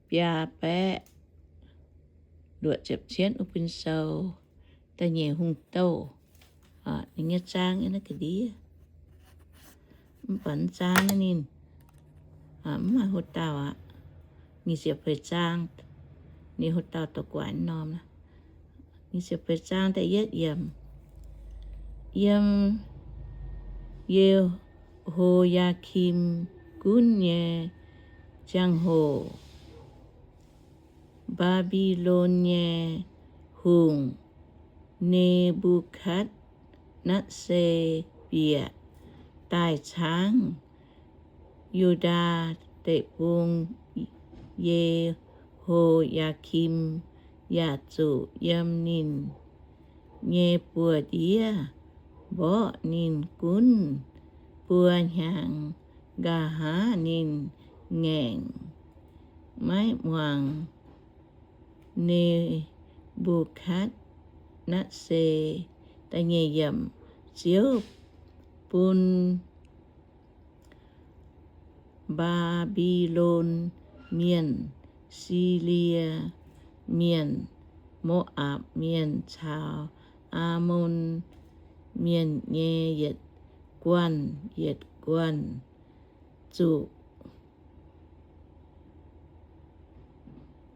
biaa baeqv luoqc ziepc cietv wuov bun sou, da'nyeic hungh douh, ninh nyei zaang yiem naaiv ga'ndiev. Mv baac zaang naaiv ninh mv maaih hoc dauh aqv. Nyic ziepc feix zaang, ninh hoc dauh douc guaaic norm. Nyic ziepc feix zaang da'yietv yiemc. Yiem Ye^ho^yaa^kim gunv nyei ziangh hoc, Mbaa^mbi^lon nyei hungh, Ne^mbu^katv^netv^saa, bieqc daaih caangv Yu^ndaa Deic-Bung, Ye^ho^yaa^kim yaac zuqc yiem ninh nyei buoz-ndiev mborqv ninh gunv buo hnyangx, nqa'haav ninh ngaengc maiv muangx Ne^mbu^katv^netv^saa. Ziouv bun Mbaa^mbi^lon Mienh, Silie Mienh, Mo^apc Mienh caux Aamon Mienh nyei yietc guanh yietc guanh zuqc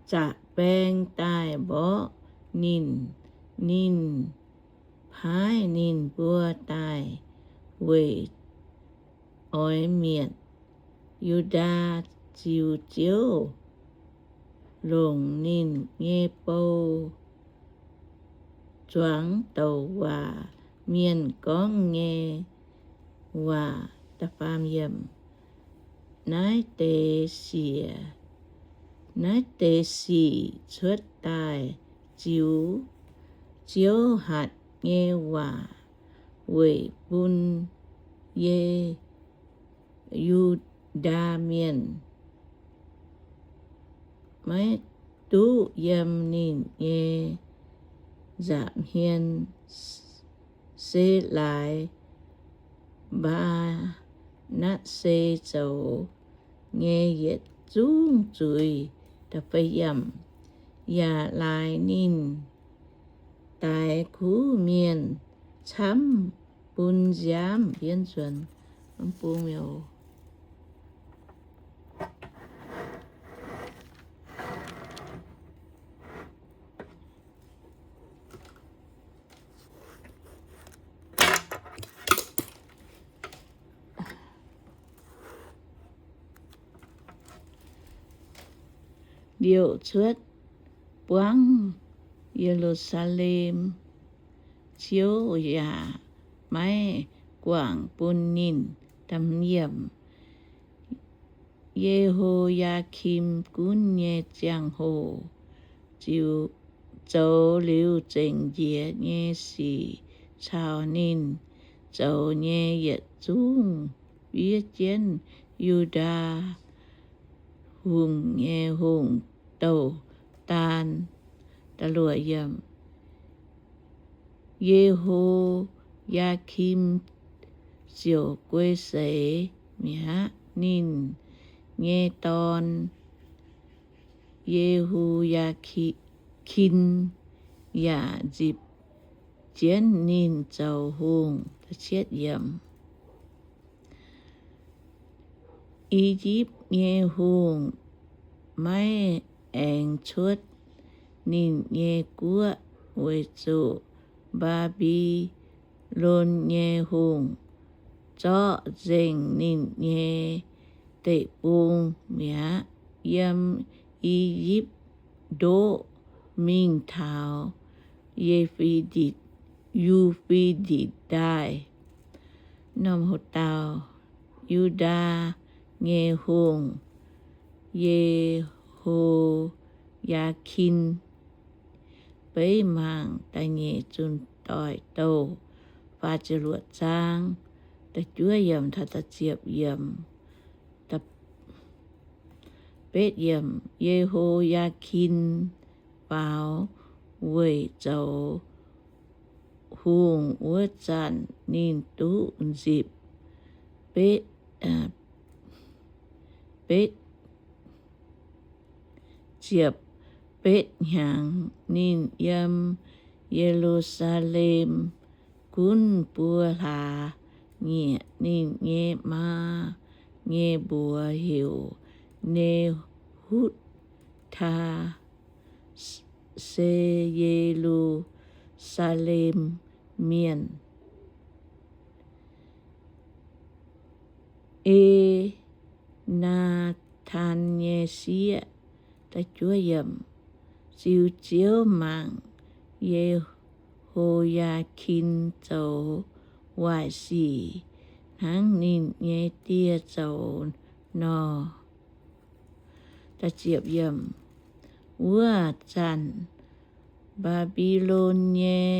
zaqc baeng daaih mborqv ninh. Ninh paaiv ninh mbuo daaih weic oix mietc Yu^ndaa ziux Ziouv, longc ninh nyei bou zuangx douc waac mienh gorngv nyei waac. Naaiv deix siec, naaiv deix sic cuotv daaih ziux Ziouv hatc nyei waac weic bun Ye^yu^ndaa Mienh, maiv duqv yiem ninh nyei nza'hmien se laaix Mbaa^natv^se zoux nyei yietc zungv zuiz. Yaac laaix ninh daix kuv mienh camv bun nziaamv bienv nzuonx. Liouc cuotv buangv Ye^lu^saa^lem, Ziouv yaac maiv guangc bun ninh. Ye^ho^yaa^kim gunv nyei ziangh hoc, ziux zoux liuz zengc njiec nyei sic caux ninh zoux nyei yietc zungv fiev jienv Yu^ndaa Hungh nyei hungh douh daan. Ye^ho^yaa^kim ziouc guei seix mi'aqv. Ninh nyei dorn, Ye^ho^yaa^kin, yaac nzipc jienv ninh zoux hungh. I^yipv nyei hungh maiv aengx cuotv ninh nyei guoqv, weic zuqc Mbaa^mbi^lon nyei hungh zorqv nzengc ninh nyei deic-bung mi'aqv. Yiem I^yipv ndoqv mingh taux Ye^fi^ditc, Yu^fi^ditc Ndaaih. Norm hoc dauh Yu^ndaa nyei hungh, Ye^ho^yaa^kin, beiv mangc da'nyeic Zunh Doic Douh faah ziepc luoqc zaang, da'juov yiemc taux da'ziepc yiemc. Betv yiemc, Ye^ho^yaa^kin faaux weic zoux hungh wuov zanc, ninh duqv nzipc betv, betv, ziepc betv hnyangx, ninh yiem Ye^lu^saa^lem gunv buo hlaax nyieqc. Ninh nyei maa nyei mbuox heuc Ne^hutv taa, se Ye^lu^saa^lem Mienh, E^naa^taan nyei sieqv. Ziux Ziouv mangc Ye^ho^yaa^kin zoux waaic sic hnangv ninh nyei dieh zoux nor. Wuov zanc Mbaa^mbi^lon nyei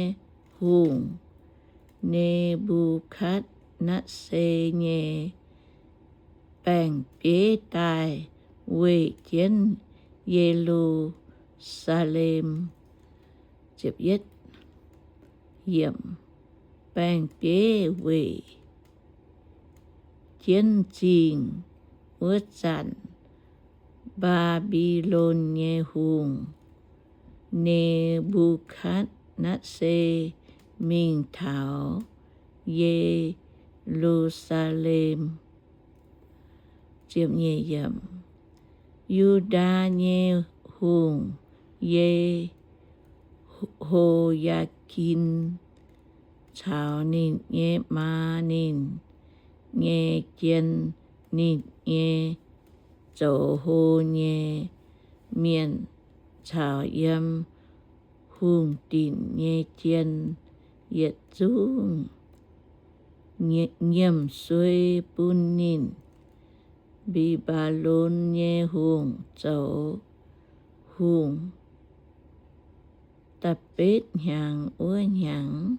hungh, Ne^mbu^katv^netv^saa nyei, baeng-bieiv daaih weih jienv Ye^lu^saa^lem. Baeng-bieiv weic jienv zingh wuov zanc, Mbaa^mbi^lon nyei hungh, Ne^mbu^katv^netv^saa, mingh taux Ye^lu^saa^lem. Yudaa nyei hungh, Ye^ho^yaa^kin, caux ninh nyei maa, ninh nyei jien, ninh nyei zoux hlo nyei mienh, caux yiem hungh dinc nyei jien yietc zungv nyiemc suei bun ninh. Mbi^mbaa^lon nyei hungh zoux hungh da'betv hnyangx wuov hnyangx,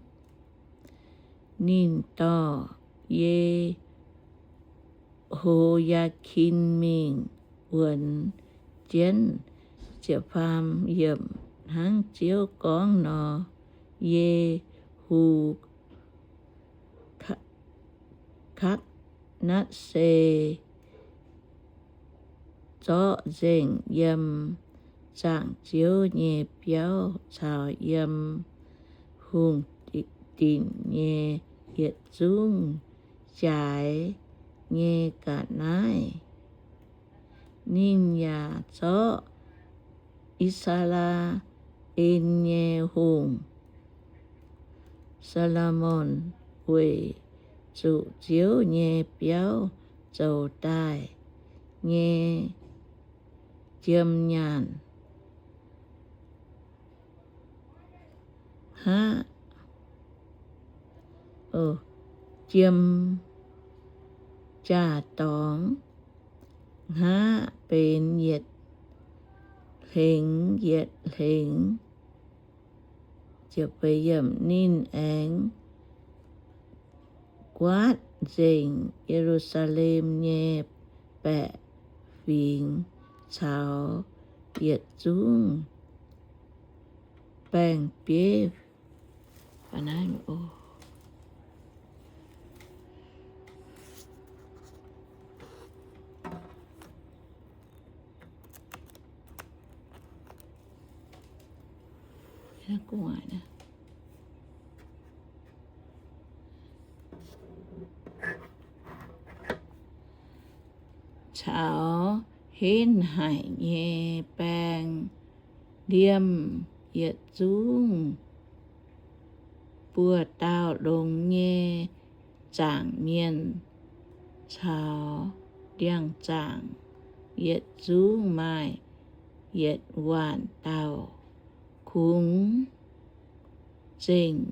ninh dorh Ye^ho^yaa^kin mingh wuonx jienv. Hnangv Ziouv gorngv nor, Ye^hu^katv^netv^saa zorqv nzengc yiem zaangc Ziouv nyei biauv caux yiem hungh dinc nyei yietc zungv jaaix nyei ga'naaiv. Ninh yaac zorqv I^saa^laa^en nyei hungh, Saa^lo^morn, weic zuqc Ziouv nyei biauv zoux daaih nyei jiem nyaanh hngaqv, jiem jaa-dorngx hngaqv benx yietc hlengx yietc hlengx. Ninh aengx guaatv nzengc Ye^lu^saa^lem nyei baeqc fingx caux yietc zungv baeng-bieiv caux henv haic nyei baeng liemh yietc zungv buoz-dauh longx nyei zaangc mienh caux ndiangx-zaangc yietc zungv maaih yietc waanc dauh. Kungx zengc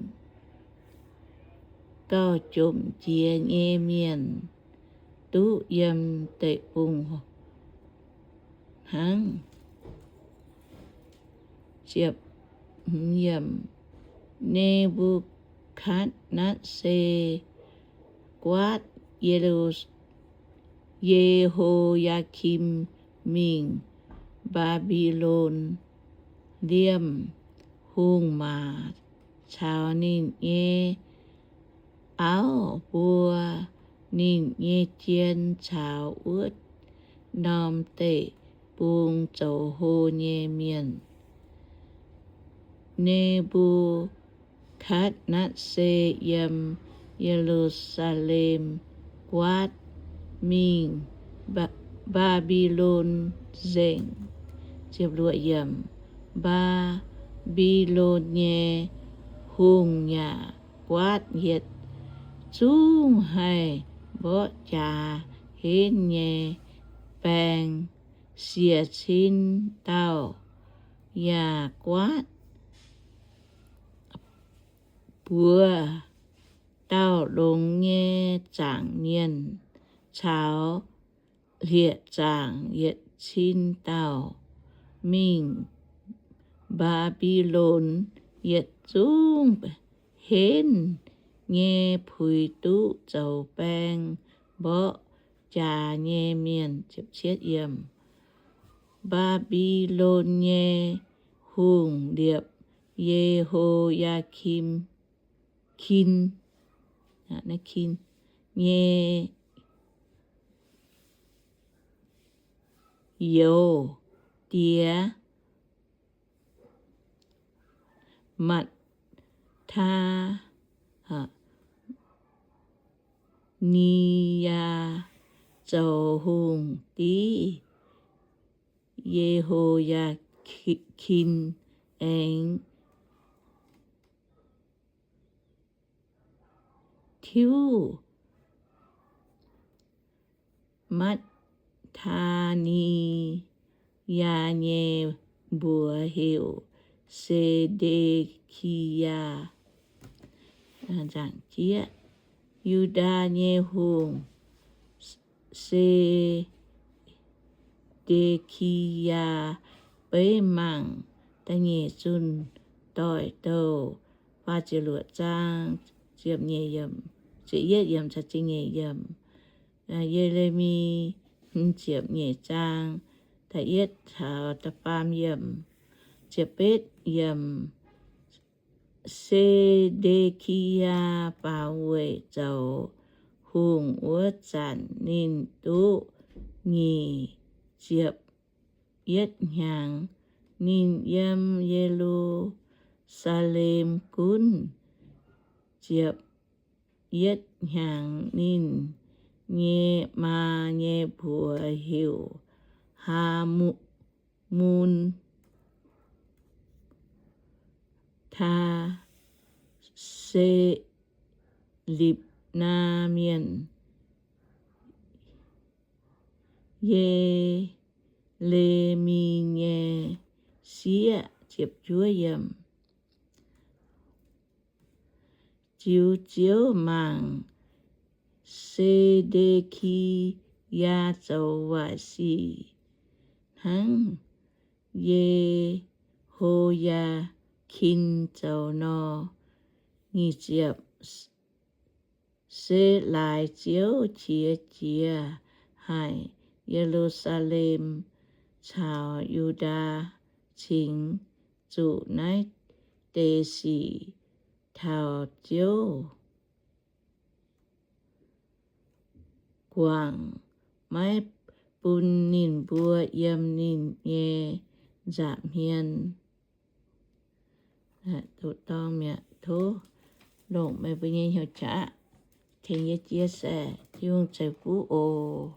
gauh jomc jiex nyei mienh duqv yiem deic-bung hnangv. Ne^mbu^katv^netv^saa guaatv Ye^ho^yaa^kim mingh Mbaa^mbi^lon, liemh hungh maac caux ninh nyei auv mbuo, ninh nyei jien caux wuov norm deic-bung. Hungh zoux hlo nyei mienh. Ne^mbu^katv^netv^saa yiem Ye^lu^saa^lem guaatv mingh Mbaa^mbi^lon Nzengc. Mbaa^mbi^lon nyei hungh yaac guaatv yietc zungv haih mborqv jaax henv nyei baeng, siec cin dauh, yaac guaatv buoz dauh longx nyei zaangc mienh caux hlieqv-zaangc yietc cin dauh mingh Mbaa^mbi^lon. Yietc zungv henv nyei puix duqv zoux baeng mborqv jaax nyei mienh. Mbaa^mbi^lon nyei hungh liepc Ye^ho^yaa^kin, kin, kin nyei youz diex, Maa^taa^ni^yaa, zoux hungh div Ye^ho^yaa^kin aengx tiuv Maa^taa^ni^yaa nyei mbuox heuc Se^de^ki^yaa. Yudaa nyei hungh Se^de^ki^yaa beiv mangc da'nyeic zunh doic douh. Faah ziepc luoqc zaang, ziepc nyeic yiemc, ziepc yietv yiemc caux ziepc nyeic yiemc. Ye^le^mi hmz ziepc nyeic zaang, da'yietv caux da'faam yiemc, ziepc betv yiemc. Se^de^ki^yaa faaux weic zoux hungh wuov zanc ninh duqv nyic ziepc yietv hnyangx. Ninh yiem Ye^lu^saa^lem gunv ziepc yietv hnyangx. Ninh nyei maa nyei mbuox heuc Haa^mun, Taa, Se, Lipc^naa Mienh, Ye^le^mi nyei sieqv. Ziux Ziouv mangc Se^de^ki^yaa zoux waaic sic hnangv Ye^ho^yaa^kin zoux nor. Nyic ziepc, se laaix Ziouv qiex jiez haic Ye^lu^saa^lem caux Yu^ndaa cingx zuqc naaiv deix sic taux Ziouv guangc, maiv bun ninh mbuo yiem ninh nyei nza'hmien. Tov longc meih mbuo nyei hnyouv qaqv tengx yie jiex saeh. Tin-Hungh ceix fuqv oc.